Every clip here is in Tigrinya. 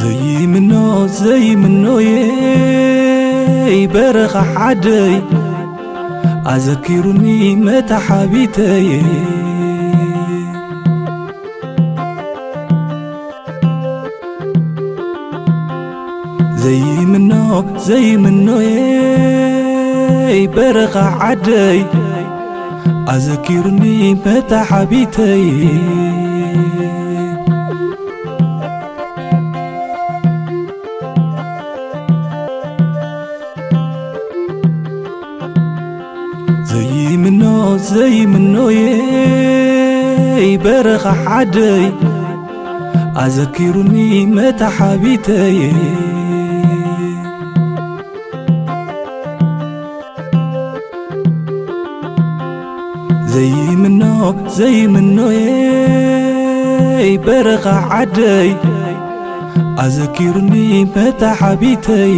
ዘይምኖ ዘይምኖየይ በረኻ ዓደይ ኣዘኪሩኒ መታሓቢተይ። ዘይምኖ ዘይምኖየይ በረኻ ዓደይ ኣዘኪሩኒ መታሓቢተይ። ዘይምኖ ዘይምኖየይ በረኻ ዓደይ ኣዘኪሩኒ መታሓቢተይ። ዘይምኖ ዘይምኖየይ በረኻ ዓደይ ኣዘኪሩኒ መታሓቢተይ።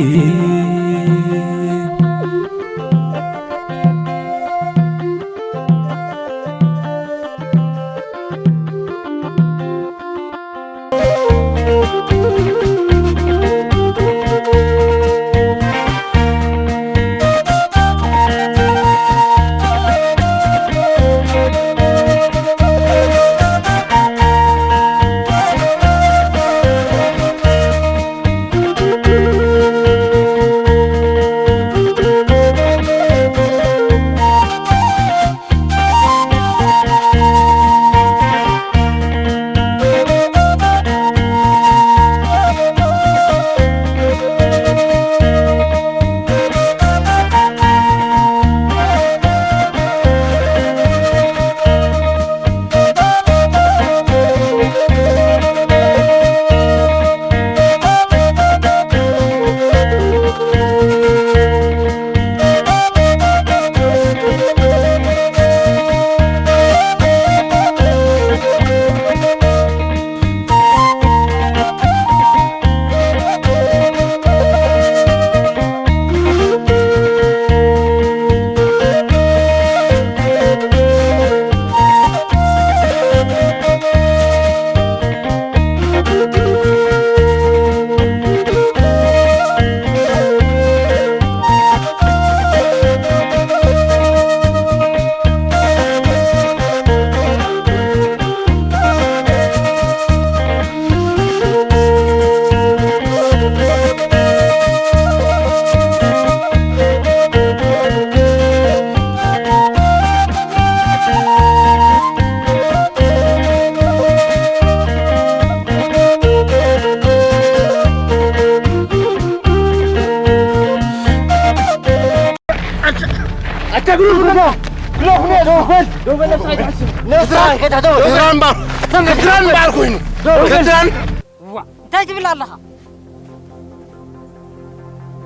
እንታይ ትብል ኣለኻ?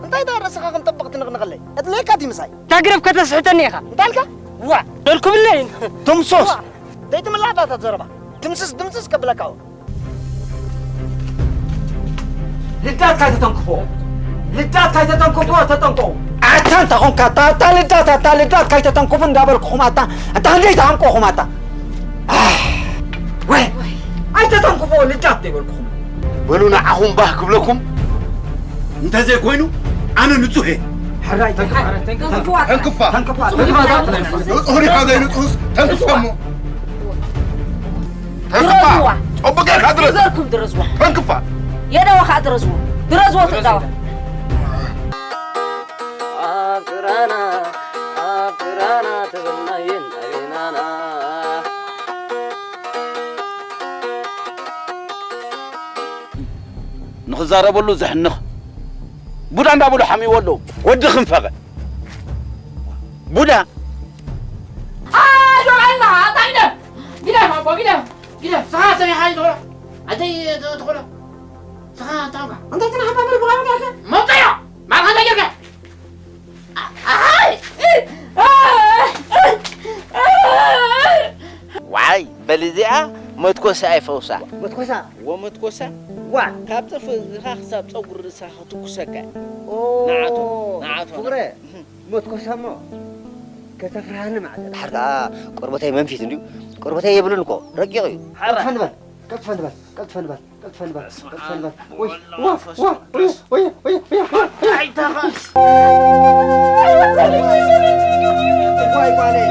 እንታይ ደኣ ርእስኻ ከም ጠበቕ ትንቕንቐለይ? እድለየካ ድዩ ምሳይ? እታ ግረፍ ከተስሕተኒ ኢኻ። እንታይ ኢልካ? ዋእ! ደልኩብለይን። ትምሶስ! ዘይትምላእ ዳታት ዘረባ። ድምስስ ድምስስ ከብለካ እወ። ልዳት ካይተተንክፎ ልዳት ካይተተንክፎ ተጠንቀቑ። ኣታ እንታይ ኾንካ ኣታ ኣታ ልዳት ኣታ ልዳት ካይተተንክፉ እንዳበልኩኹም ኣታ ኣታ ክንደይ ተሃንቆኹም ኣታ። ኣህ፣ ወይ ኣይተተንክፎ ልዳት ዘይበልኩኹም። በሉ ንዓኹም ባህ ክብለኩም። እንተዘይኮይኑ ኣነ ንጹህ እየ። ሕራይ ተንክፋ ተንክፋ ተንክፋ ንጹህ ዲኻ ዘይንጹህስ ተንክፈ እሞ። ተንክፋ ድረዝዋ። ጨቡቅ ኢኻ ድረዝ። ይዘርኩም ድረዝዋ። ተንክፋ። የደዋ ኸዓ ድረዝዎ። ድረዝዎ ትዳዋ። ኣፍቅራና ኣፍቅራና ትብልና የንታይናና። ንኽዛረበሉ ዘሕንኽ ቡዳ እንዳበሉ ሓሚዎ ኣለዉ። ወዲ ክንፈቐ ቡዳ። ኣጆ ኣላ ኣታ ግደፍ ግደፍ ኣቦ ግደፍ ግደፍ። ስኻ ሰሚኻ እዩ ዝኾነ ኣደይ ዝኾነ ስኻ ኣታውካ እንታይ ትናሓባ ምርብራ ምጋልከ መውፀዮ ማርካ እንታይ ጌርካ። ዋይ በል እዚኣ መትኮሳ ኣይፈውሳ። መትኮሳ? ወመትኮሳ? ዋ! ካብ ጽፍርኻ ክሳብ ጸጉሪ ርእስኻ ክትኩሰካ። ኦ! ንዓቶ፣ ንዓቶ። ፍቕረ፣ መትኮሳ እሞ ከተፍርሃኒ ማለት። ድሓር ከኣ ቆርበተይ መንፊት እንድዩ። ቆርበተይ የብሉን እኮ፣ ረቂቕ እዩ። ሓራ። ቀልጥፈ ንበል፣ ቀልጥፈ ንበል፣ ቀልጥፈ ንበል፣ ቀልጥፈ ንበል፣ ቀልጥፈ ንበል። ወይ፣ ዋ፣ ዋ፣ ወይ፣ ወይ፣ ወይ፣ ወይ፣ ወይ። ኣይተኸስ። ዋይ ጓለይ። ዋይ ጓለይ።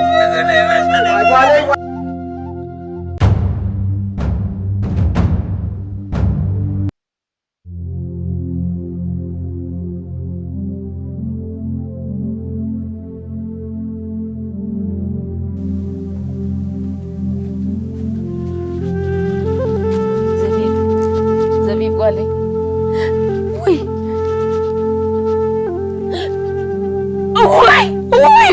ዘቢብ፣ ዘቢብ ጓለይ። ውይ! ውይ! ውይ!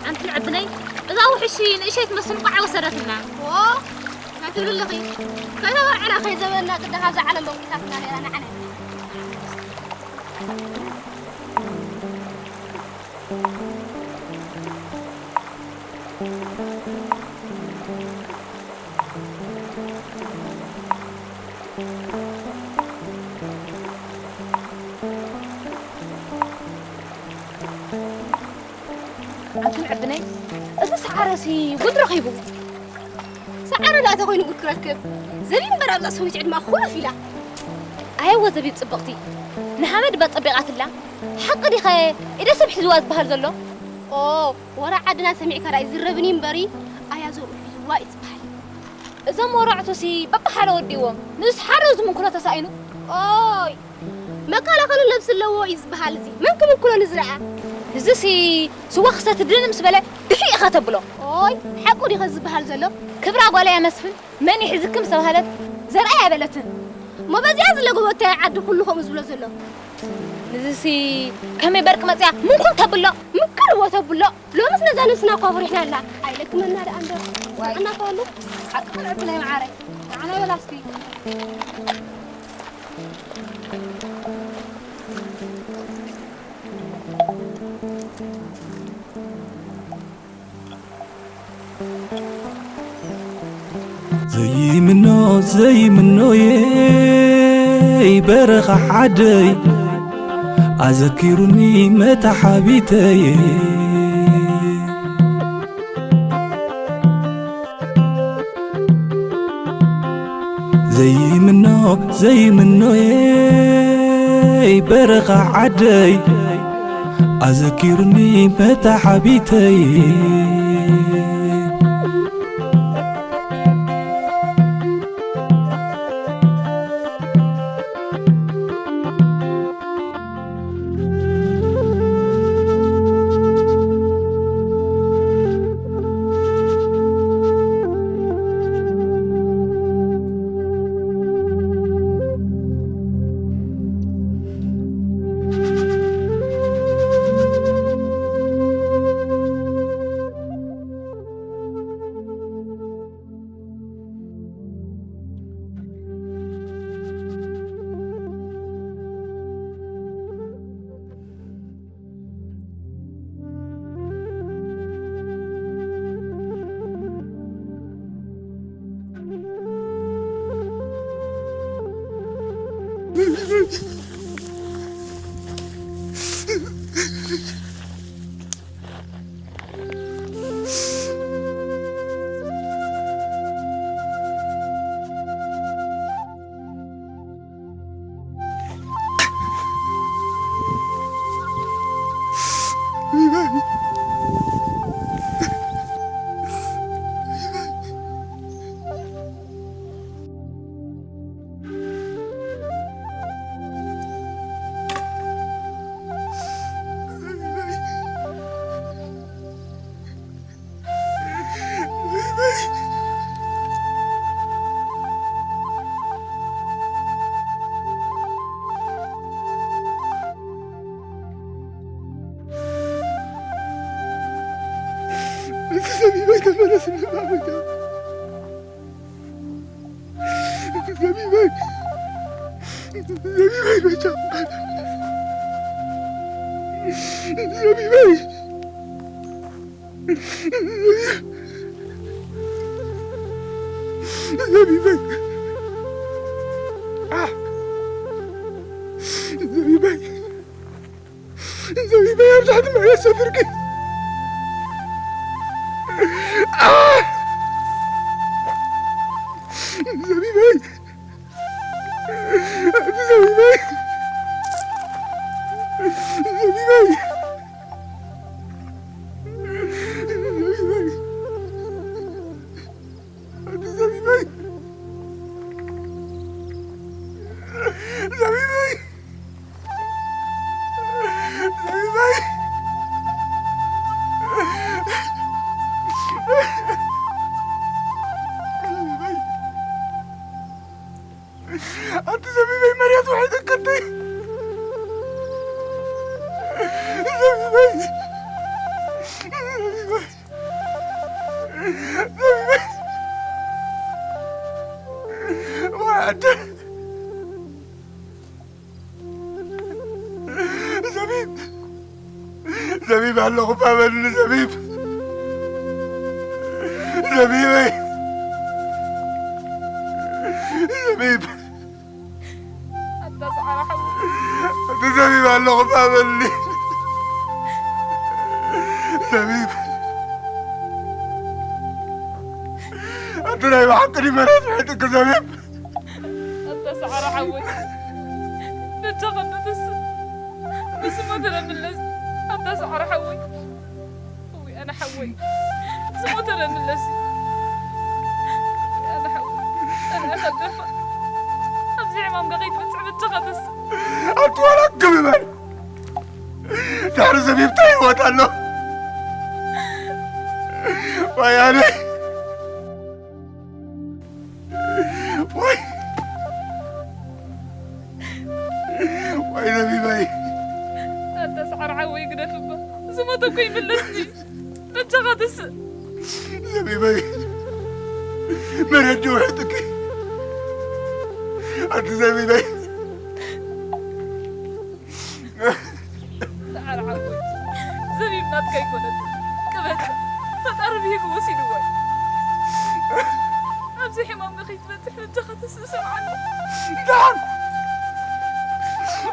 ኣንቲ ዕድለይ፣ እዛ ውሕሽ ንእሸይ ትመስል እንቋዕ ወሰደትና። ዎ፣ እንታይ ትብሊ ኣለኺ? ከይተበርዐና ከይዘበና ቅዳ ካብዛ ዓለም በቂሳትና ነይራ ንዓና። ኣንቱም ዕድነይ፣ እዚ ሰዓረሲ ጉድ ረኺቡ። ሰዓረ ደኣ ተኾይኑ ጉድ ክረክብ። ዘቢብ እምበር ኣብዛ ሰበይቲ ዕድማ ኩርፍ ኢላ። ኣየወ ዘቢብ ጽብቕቲ፣ ንሓመድ እባ ጸቢቓትላ። ሓቂ ዲኸ ኢደ ሰብ ሒዝዋ ዝበሃል ዘሎ? ኦ፣ ወረ ዓድና ሰሚዕካ ደኣ ይዝረብኒ እምበሪ፣ ኣያ ዘርኡ ሒዝዋ እዩ ዝበሃል። እዞም ወራዕቱሲ በብሓደ ወዲዎም፣ ንስ ሓደ ዝምንኩሎ ተሳኢኑ። ኦይ፣ መከላኸሊ ነብሲ ኣለዎ እዩ ዝበሃል። እዚ መን ክምንኩሎ ንዝረኣ? እዚሲ ስዋ ክሰቲ ድን ምስ በለ ድሒቕ ኢኻ ተብሎ። ኦይ፣ ሓቁ ዲኸ ዝበሃል ዘሎ? ክብራ ጓለይ ኣመስፍን መን ይሕዝኪ ምስ ተባህለት ዘርኣይ ኣይበለትን። እሞ በዚኣ ዝለጎበቶ ዓዲ ኩሉ ከምኡ ዝብሎ ዘሎ። ንዝሲ ከመይ በርቂ መጽያ ምንኩል ተብሎ? ምንኩል እዎ ተብሎ። ሎምስ ነዛ ነብስና እኳ ፈሪሕናላ። ኣይለክመና ደኣ እምበር። ዋይ። ጥዕና ተወሉ። ሓቂ ቅንዕቲ ናይ መዓረይ። ንዓና በላ እስኪ። ዘይምኖ ዘይምኖየይ በረኻ ዓደይ ኣዘኪሩኒ መታሓቢተይ። ዘይምኖ ዘይምኖየይ በረኻ ዓደይ ኣዘኪሩኒ መታሓቢተይ። ዘቢበይ! አ! ዘቢበይ! ዘቢበይ! ኣብ ትሕቲ መሬት ሰፊርኪ! አ! ዘቢበይ! ዘቢበይ! ዘቢበይ! ዘቢበይ! ዘቢበይ! ዘቢበይ! ዘቢበይ! ኣቲ ዘቢበይ መሬት ውሒጥክቲ። ዘቢበይ። ዘቢበይ። ዘቢበይ። ወይ ኣደ። ዘቢብ። ዘቢብ ኣለኹ ባበልኒ ዘቢብ። ዘቢበይ። ዘቢብ። ኣታ ሰዓራ ሓወይ። ኣቲ ዘቢብ ኣለኹ ባበልኒ። ዘቢብ። ኣቲ ናይ ብሓቂ ድዩ መሬት ውሒጥኪ ዘቢብ? ኣታ ሰዓራ ሓወይ። በጃኻ ንስ ምስ ሞተ ንምለስ። ኣታ ሰዓራ ሓወይ። እውይ ኣነ ሓወይ። ምስ ሞተ ንምለስ። እውይ ኣነ ኣደፋ፣ ኣብዚ ሕማምካ ከይትበጽሕ በጃኻ ተስእ። ኣንቲ ዋላ ክም ይበል። ድሕሪ ዘቢብታ ህይወት ኣሎ። ዋይ ኣነ። ዋይ። ዋይ ዘቢበይ። ኣታ ሰዓር ሓወይ ግደፍ እባ። ዝሞተ እኮ ይምለስኒ። በጃኻ ተስእ። ዘቢበይ። መረዲ ውሕጥኪ። ኣንቲ ዘቢበይ። ሰዓር ሓወይ፣ ዘቢብ ናትካ ኣይኮነትን። ቅበጽ፣ ፈጣሪ ብሂጉ ወሲድዎ እዩ። ኣብዚ ሕማም ከይትበጽሕ በጃኻ ተስእ፣ ስምዓኒ። ደሓን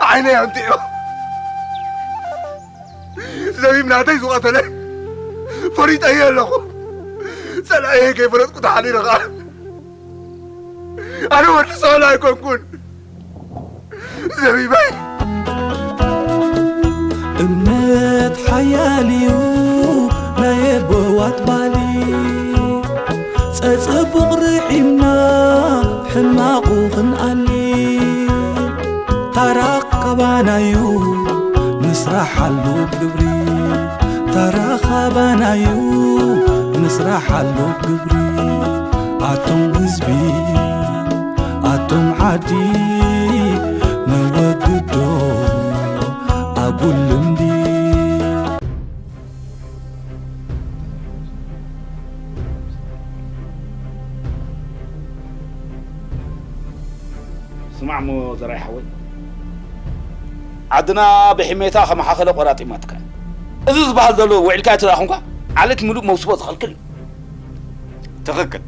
ዓይነይ ኣምጺኦ። ዘቢብ ናተይ ዝቐተለ ፈሊጠዮ ኣለኹ። ጸላእየ ከይፈለጥኩ ተሓሊረ ኸኣ ኣነ ወዲ ሰብኣይ ኣይኮንኩን። ዘቢበይ። እምነት ሓያል እዩ ናይ ኣቦዋት ባሊ። ጸጽቡቕ ርሒምና ሕማቑ ክንኣሊ። ታራ ካባና እዩ ንስራሓሉ ግብሪ። ታራ ካባና እዩ ንስራሓሉ ግብሪ። ኣቶም ህዝቢ፣ ኣቶም ዓዲ፣ ነወግዶ ኣጉል ልምዲ። ስማዕ እሞ ዘርኣይ ሓወይ፣ ዓድና ብሕሜታ ከም ሓኸለ ቆራጢማትካ። እዚ ዝበሃል ዘሎ ውዒልካ እትረኣ ኹንካ ዓሌት ምሉእ መውስቦ ዝኸልክል እዩ። ትኽክል።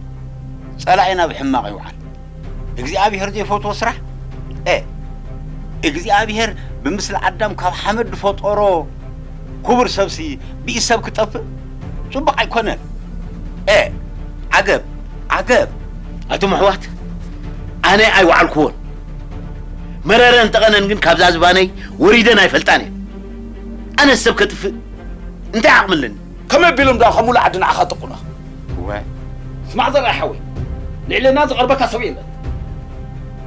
ጸላኢና ብሕማቕ ይውዓል። እግዚኣብሄር ዘይፈትዎ ስራሕ? ኤ፣ እግዚኣብሄር ብምስሊ ኣዳም ካብ ሓመድ ዝፈጠሮ ክቡር ሰብሲ ብኢድ ሰብ ክጠፍእ ጽቡቕ ኣይኮነን። ኤ፣ ዓገብ፣ ዓገብ። ኣቱም ኣሕዋት፣ ኣነ ኣይወዓልኩዎን። መረረን ጠቐነን ግን ካብዛ ዝባነይ ወሪደን ኣይፈልጣን እየን። ኣነ ሰብ ከጥፍእ እንታይ ዓቕሚ ኣለኒ? ከመይ ኣቢሎም ደኣ ከም ሙሉእ ዓዲ ንዓኻ ጥቁና? እወ። ስማዕ ዘርኣይ ሓወይ፣ ልዕለና ዝቐርበካ ሰብ የለን።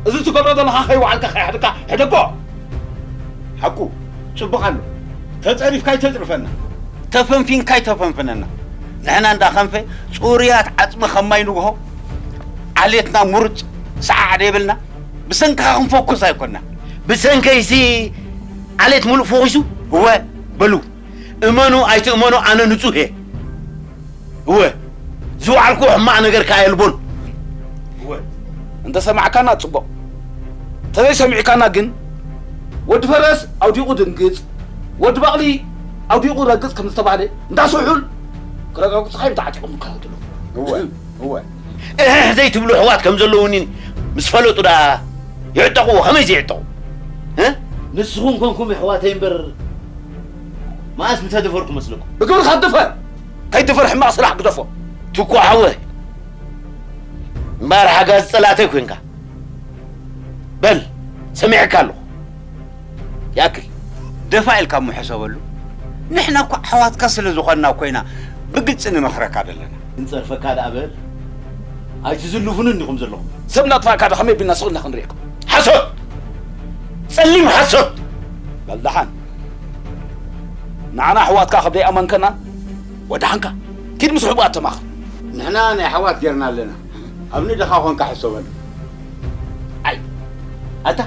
እዚ ትገብሮ ዘለኻ ከይወዓልካ ከይሓድካ ሕደጎ። ሓቁ፣ ጽቡቕ ኣሎ። ተጸሪፍካ ኣይተጽርፈና። ተፈንፊንካ ኣይተፈንፍነና። ንሕና እንዳ ከንፈ ጽሩያት ዓጽሚ ከም ማይ ንግሆ፣ ዓሌትና ምሩጽ ሰዓዕ ደይብልና፣ ብሰንክኻ ክንፈኩስ ኣይኮንና። ብሰንከይሲ ዓሌት ምሉእ ፈኺሱ? እወ፣ በሉ። እመኑ ኣይትእመኑ ኣነ ንጹህ እየ። እወ፣ ዝወዓልኩዎ ሕማቕ ነገር ከኣ የልቦን። እወ፣ እንተ ሰማዕካና ጽቡቕ፣ ተዘይሰሚዕካና ግን፣ ወዲ ፈረስ ኣውዲቑ ድንግጽ፣ ወዲ ባቕሊ ኣውዲቑ ረግጽ ከም ዝተባህለ፣ እንዳ ስሑል ክረጋግጹኻ እዮም ተዓጢቖም ዝከታተሉ። እወ፣ እወ። እህ ዘይትብሉ ኣሕዋት ከም ዘለዉኒ ምስ ፈለጡ ደኣ ይዕጠቑዎ። ከመይ ዘይዕጠቑ? እ? ንስኹም ኮንኩም ኣሕዋተይ እምበር፣ መኣስ ምተደፈርኩ መስለኩም? ብግብርኻ ድፈር! ከይትደፈር ሕማቕ ስራሕ ግደፎ። ትኩ ሓወይ፣ እምበኣር ሓጋዚ ጸላእተይ ኮንካ። በል፣ ሰሚዐካ ኣለኹ። ይኣክል። ደፋ ኢልካ እሞ ሕሰበሉ። ንሕና እኮ ኣሕዋትካ ስለ ዝኾንና እኮ ኢና ብግልጺ ንመኽረካ ዘለና። ክንጸርፈካ ደኣ በል። ኣይትዝልፉንን ኢኹም ዘለኹም። ሰብ እናጥፋእካ ዶ ከመይ ቢልና ስቕ ኢልና ክንሪኤካ? ሓሶት! ጸሊም ሓሶት! በል ደሓን። ንዓና ኣሕዋትካ ከም ዘይኣመንከና ወድሓንካ። ኪድ ምስ ሕቡኣት ተማኸር። ንሕና ናይ ኣሕዋት ጌርና ኣለና። ኣብ ንደኻ ኾንካ ሕሰበሉ። ኣይ፣ ኣታ፣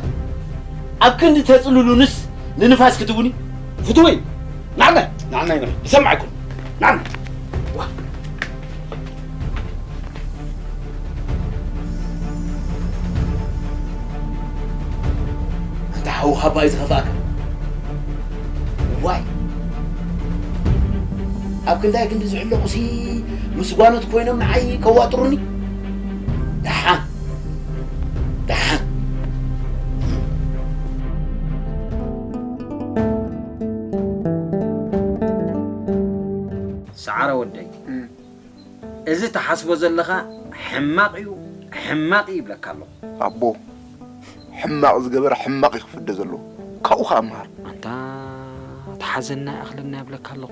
ኣብ ክንዲ ተጽልሉንስ ንንፋስ ክትቡኒ? ፍትወይ፣ ንዓና፣ ንዓና ኢና። ይሰምዓኩም። ንዓና። ዋ። ኣንታ ሓውኻ ባይ ዝኸፍኣካ። ዋይ። ኣብ ክንዳይ ክንዲ ዝሕለቑሲ ምስ ጓኖት ኮይኖም ንዓይ ከዋጥሩኒ? ደሓን። ደሓን። ሰዓረ ወደይ፣ እም። እዚ ትሓስቦ ዘለኻ ሕማቕ እዩ፣ ሕማቕ እዩ ይብለካ ኣለኹ። ኣቦ፣ ሕማቕ ዝገበረ ሕማቕ እዩ ክፍደ ዘለዎ። ካብኡ ኸኣ ምሃር። ኣንታ፣ እቲ ሓዘንና ይኣኽለና ይብለካ ኣለኹ።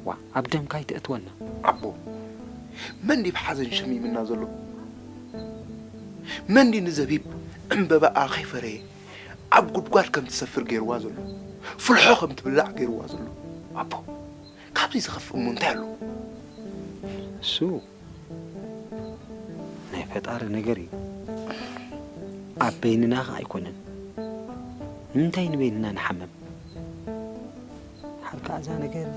ዋ፣ ኣብ ደምካ ኣይተእትወና። ኣቦ፣ መን ድዩ ብሓዘን ሸሚምና ዘሎ? መን ድዩ ንዘቢብ ዕምበባኣ ከይፈረየ ኣብ ጉድጓድ ከም ትሰፍር ገይርዋ ዘሎ? ፍልሖ ከም ትብላዕ ገይርዋ ዘሎ? ኣቦ፣ ካብዚ ዝኸፍእ እሞ እንታይ ኣሎ? እሱ ናይ ፈጣሪ ነገር እዩ። ኣብ በይንና ኸኣ ኣይኮነን። ንምንታይ ንበይንና ንሓመም? ሓርካ እዛ ነገር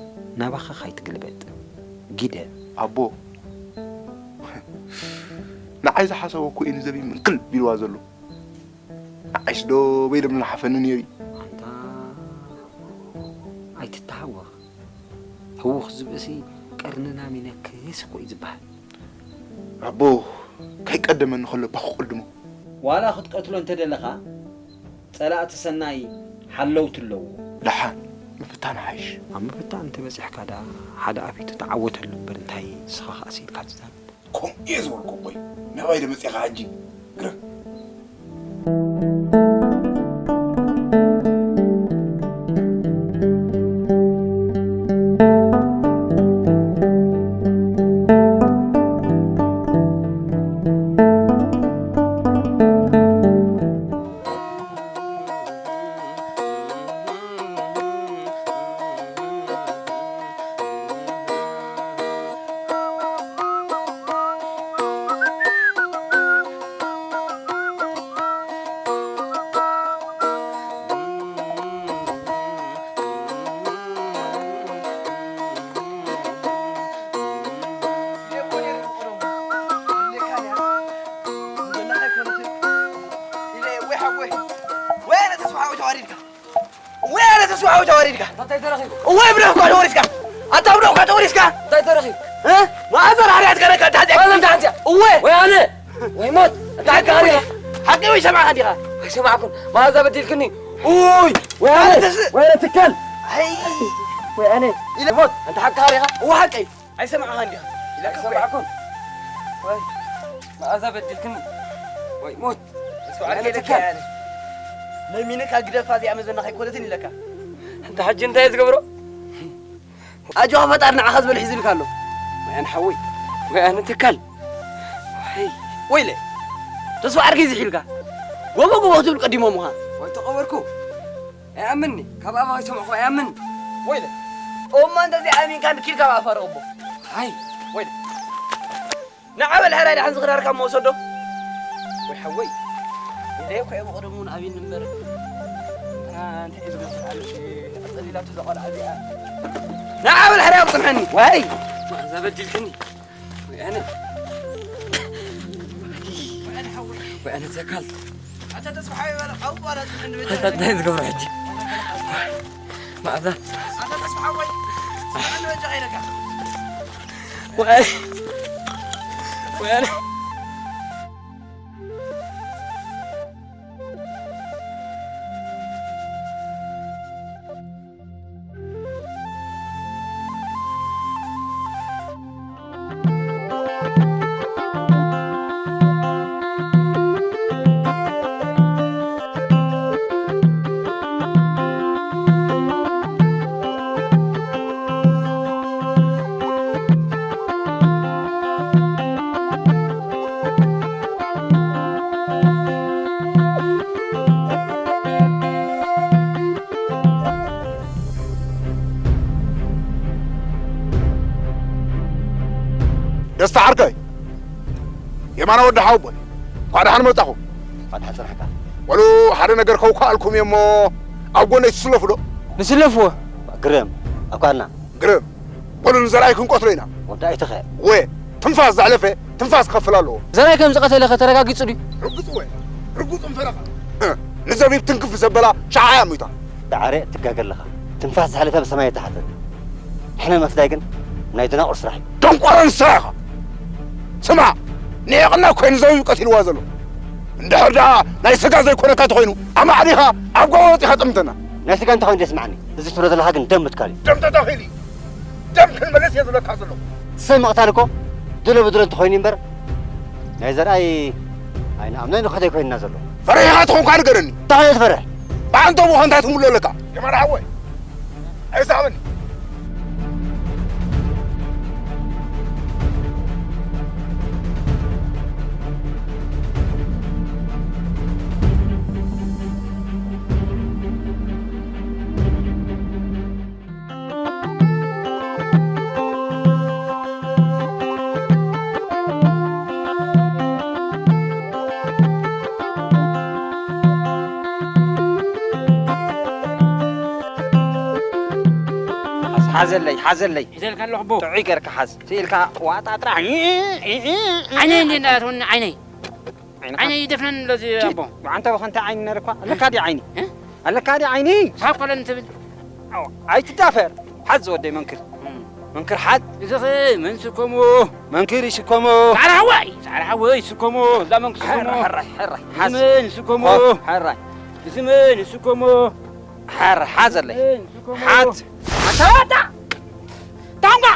ናባኻ ካይትግልበጥ። ጊደ። ኣቦ፣ ንዓይ ዝሓሰቦ እኮ እዩ ንዘቢብ ምንክል ቢልዋ ዘሎ። ንዓይስ ዶ በይደም ዝሓፈኒ ነይሩ? ኣንታ ኣይትተሃወኽ። ህውኽ ዝብእሲ ቀርንና ሚነክስ እኮ እዩ ዝበሃል። ኣቦ፣ ከይቀደመኒ ከሎ እባ ክቐድሞ። ዋላ ክትቀትሎ እንተደለኻ፣ ጸላእቲ ሰናይ ሓለውቲ ኣለዎ። ደሓን፣ ምፍታን ሓይሽ። ኣብ ምፍታን እንተበጺሕካ ደኣ፣ ሓደ ኣፊቱ ተዓወተሉ እምበር፣ እንታይ ንስኻ ከኣ ስኢልካ ትዛረብ? ከምኡ እየ ዝበልኩ ኣቦይ። ናባይ ዶ መጺኻ ሕጂ? ግረም። ወይ ኣነ ተስፋ ዓወት ኣዋሪድካ። እንታይ ተረኺቡ? እወ፣ ብደኹ እኳ ተወሪስካ። ኣታ ብደኹ እኳ ተወሪስካ። እንታይ ተረኺቡ? እ? ማእዘር ሃርያት ከነካ፣ እንታይ ሃዚያ? ማእዘር እንታይ ሃዚያ? እወ። ወይ ኣነ፣ ወይ ሞት። እንታይ ሓቂ ወይ ሰማዕካ ዲኻ? ኣይሰማዕኩን። መኣዛ በዲልክኒ። ኡይ፣ ወይ ኣነ፣ ኣነ ተስ- ወይ ኣነ ትካል። ኣይ። ወይ ኣነ። ኢለ ሞት። ኣንታ ሓቂ ሃሪኻ? እወ፣ ሓቀይ። ኣይሰማዕኻን ዲኻ? ኢለካ እኮ እየ። ኣይሰማዕኩን። ወይ፣ መኣዛ በዲልክኒ። ወይ ሞት። ስውዓት ኣነ ከይደካ ትካል። ኣነ። ለሚንካ ግደፋ እዚኣ መዘና ከይኮነትን ኢለካ። ኣንታ ሕጂ እንታይ እየ ዝገብሮ? ኣጆኻ ፈጣሪ ንዓኻ ዝበሎ ሒዙልካ ኣሎ። ወይ ኣነ ሓወይ። ወይ ኣነ ትካል። ወይ። ወይለ። ተስፋ ዓርኪ ዝሒልካ። ጎቦ ጎቦ ክትብል ቀዲሞምኻ። ወይ ተቐበርኩ። ኣይኣምንኒ። ካብ ኣባኻ ይሰምዕኹ ኣይኣምን። ወይለ። እሞ እንደዚ ኣሚንካ ንኪድ ካብ ኣፋ ረኽቦ። ኣይ። ወይለ። ንዓ በል ሕራይ ደሓን ዝኽዳርካ እሞ ውሰዶ። ወይ ሓወይ። ኢለዮ እኮ እየ ብቐደሙ እውን ኣብይኒ እምበር። ኣንታ እንታይ እዩ ዝመስል ኣሎ? ኣጸሊላቱ እዛ ቆልዓ እዚኣ። ንዓ በል ሕራይ ኣብ ጽንሐኒ። ወይ። ማእዛ በዲልክኒ። ወይ ኣነ። ወይ ኣነ ተካል። ኣታ ተስፋ ሓወይ በል፣ ካብኡ በኋላ ጽንሐኒ በጃ። ኣታ እንታይ ዝገብሮ ሕጂ? ማእዛ። ኣታ ተስፋ ሓወይ። ጽንሐኒ በጃ ኢለካ። ወይ። ወይ ኣነ። ደስታ ዓርከይ፣ የማነ ወዲ ሓወቦይ፣ እንኳዕ ደሓን መጻኹም። እንኳዕ ደሓን ጸናሕካ። በሉ፣ ሓደ ነገር ከውካኣልኩም እየ እሞ፣ ኣብ ጎነይ ትስለፉ ዶ? ንስለፍዎ። ግርም፣ ኣኳና። ግርም፣ በሉ ንዘርኣይ ክንቀትሎ ኢና። ወዲ ኣይትኸ። ወ፣ ትንፋስ ዘሕለፈ፣ ትንፋስ ክኸፍል ኣለዎ። ዘርኣይ ከም ዝቐተለ ከ ተረጋጊጹ ድዩ? ርጉጽ ወ፣ ርጉጽ እንፈረኻ። እ፣ ንዘቢብ ትንክፍ ዘበላ ሸዓ እያ ሞይታ። ዳዕረ ትጋገ ኣለኻ። ትንፋስ ዘሕለፈ ብሰማይ ኣይተሓተን። ሕነ ምፍዳይ ግን ናይ ደናቑር ስራሕ እዩ። ደንቆሮ ንስኻ ኢኻ። ስማዕ፣ ንዒቕና እኮ እዩ ንዘቢብ ቀቲልዋ ዘሎ። እንድሕር ደኣ ናይ ስጋ ዘይኮነካ ተኾይኑ፣ ኣማዕዲኻ ኣብ ጎቦ ወጺኻ ጠምተና። ናይ ስጋ እንተኾይኑ ደስምዓኒ። እዚ ትብሎ ዘለኻ ግን ደም ምትካል እዩ። ደም ተተኺሉ እዩ። ደም ክንመልስ እየ ዝብለካ ዘለኹ። ሰብ ምቕታል እኮ ድሎ ብድሎ እንተኾይኑ እምበር፣ ናይ ዘርኣይ ኣይንኣምኖን ንኸተይ ኮይንና ዘሎ። ፈሪሕኻ ተኾንካ ንገረኒ። እንታይ ትፈርሕ? ብዓንተቦኻ እንታይ ትምሎ ኣለካ? የማነ ሓወይ፣ ኣይስሓበኒ። ሓዘለይ፣ ሓዘለይ። ሒዘልካ ኣለኹ ኣቦ። ጥዑይ ገርካ ሓዝ። ስኢልካ ዋጣ ጥራሕ። ዓይነይ እንዴ እንዳትወኒ ዓይነይ። ዓይንኻ ዓይነይ ይደፍነን ኣሎ እዚ ኣቦ። ዋዓንተ በኸንታ ዓይኒ ነርኳ ኣለካ ዲ ዓይኒ? እ? ኣለካ ዲ ዓይኒ? ሳብ ኮለን ትብል። ኣይትዳፈር። ሓዝ ዝወደይ መንክር። መንክር ሓዝ። እዚ ኸ መን ስከሞ? መንክር ይስከሞ። ጻዕራ ሓወይ፣ ጻዕራ ሓወይ ስከሞ። እዛ መን ክስከሞ? ሕራይ ሕራይ ሕራይ። እዚ ሓዝ። መን ስከሞ? ኮፍ፣ ሕራይ። እዚ መን ስከሞ? ሕር ሓዘለይ። መን ስከሞ? ሓዝ። ኣንታ ዋጣ። ታንኳ!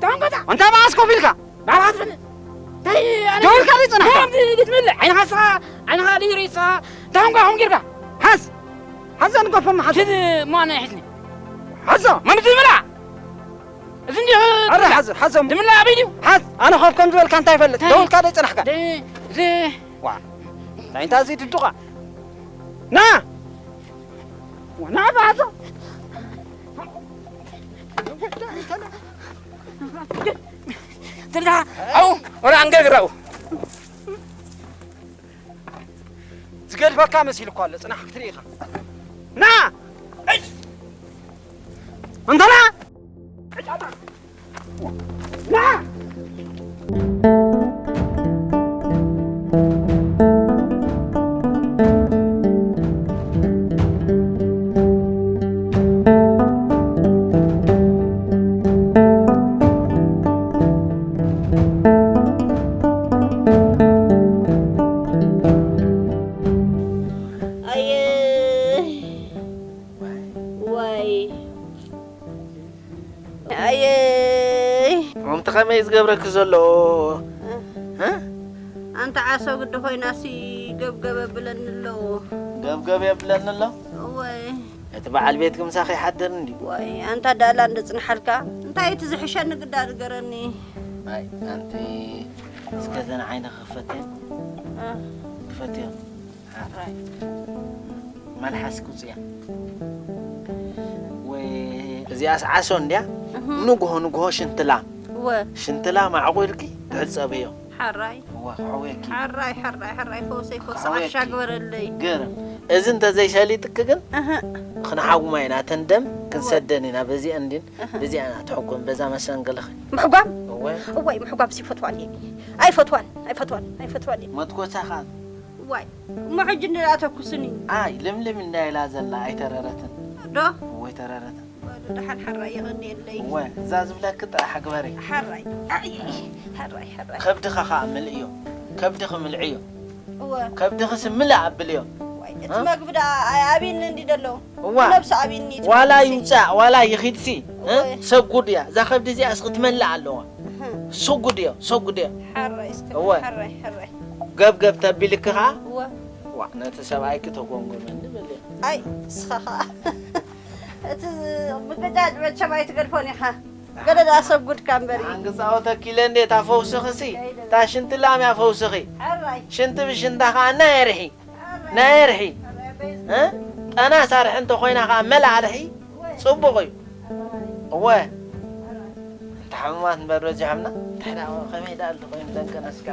ታንኳ! ኣንታ መዓስ ኮፍ ኢልካ? ባባት ብል። እንታይ ኣነ ደው ኢልካ ዘይጽናሕካ? ከምዚ ልትምልእ ዓይንኻ ስኻ ዓይንኻ ድዩ ርእስኻ ታንኳ ኹም ጌርካ ሓዝ። ሓዝ ኣንገፎም ሓዝ። ሽድ ማና ይሕዝኒ ሓዞ። መምዚ ምላ እዚ እንዲ ኣረ ሓዝ ሓዞም። ድምላ ኣበይ ድዩ ሓዝ ኣነ ኾፍ ከም ዝበልካ እንታይ ይፈልጥ? እንታይ? ደው ኢልካ ዘይጽናሕካ? እዚ ዋ እንታይ እንታይ እዚ ድዱቓ? ና ዋ፣ ና ባዞ። ትልካ ኣው ወላ ኣንገርግራው ዝገድፈካ መሲሉ እኮ ኣሎ ጽናሕ ክትርኢ ኢኻ። ና እንተና ና ኣየ ዋይ ኣየይ ከምቲ ከመይ ዝገብረኪ ዘሎ እ? ኣንታ ዓሶ ግዲ ኮይናሲ ገብገብ የብለኒ ኣሎ ገብገብ የብለኒ ኣሎ ወይ እቲ በዓል ቤት ክምሳኺ ይሓድር እንዲ ወይ ኣንታ ዳላ እንደ ጽንሓልካ እንታይ እቲ ዝሕሸኒ ግዳ ንገረኒ ኣይ ኣንቲ እስከ ዘን ዓይነ ክፈትዮ እ፣ ክፈትዮ ሓራይ መልሓስ ቁጽያ ወይ እዚኣስ ዓሶ እንድያ ንግሆ ንግሆ ሽንትላ ወ ሽንትላ ማዕቑ ኢልኪ ትሕጸብዮ ሓራይ እዋ ክሕውየኪ ሓራይ ሓራይ ሓራይ ፈውሰይ ፈውሰ ሓወየኪ። ዓሻ ግበረለይ ገርም እዚ እንተዘይሰሊጥኪ ግን እህ ክንሓጉማ ኢና ተንደም ክንሰደን ኢና በዚአ እንዲን በዚኣ ኢና ትሕጎም በዛ መሰንግልኺ ምሕጓም እወ እዋይ ምሕጓም ሲፈትዋን እየ ኣይፈትዋን ኣይፈትዋን ኣይፈትዋን እየ መትኮሳ ከዓ ዋይ እሞ ሕጂ እንዳኣተኩስኒ ኣይ ልምልም እንዳይላ ዘላ ኣይተረረትን ዶ እወ ኣይተረረትን ደሓን ሓራይ የቐንየለይ እወ እዛ ዝብለኪ ጥራሕ ግበሪ ሓራይ ኣይ፣ ሓራይ ሓራይ ከብድኻ ከዓ ምልእዮ ከብድኺ ምልዕዮ እወ ከብድኺ ስምልእ ኣብልዮ ዋይ እቲ መግቢ ደኣ ኣብይኒ እንዲ ደሎ እዋ ነብሲ ኣብይኒ እቲ ዋላ መግቢ ይውፃእ ዋላ ይኺድሲ እ? እወ። ሰጉድ እያ እዛ ከብዲ እዚኣ እስኺ ትመልእ ኣለዋ ሰጉድ እዮ ሰጉድ እዮ ሓራይ እስከ እወ። ሓራይ ሓራይ ገብገብ ተቢልኪ ከዓ እወ ዋ ነቲ ሰብኣይኪ ተጎምጎመኒ በልዮ ኣይ እስኻ ኸዓ እቲ ምቅጫጭ መቸም ኣይትገድፎን ኢኻ ገለ ደኣ ሰጉድካ እምበሪ ኣንግፃወተኪ ኢለ እንዴ እታ ፈውስኽሲ እታ ሽንቲ ላም እያ ፈውስኺ ሓራይ ሽንቲ ብሽንታ ከዓ እናየርሒ ናየርሒ እ? ጠና ሳርሒ እንተኮይና ከዓ መላእርሒ ፅቡቅ እዩ እወ እንተ ሓሙማት እንበር በዚሖምና ትሕዳ ከመይ ደኣ እንተኮይኑ ዘንቀነስካ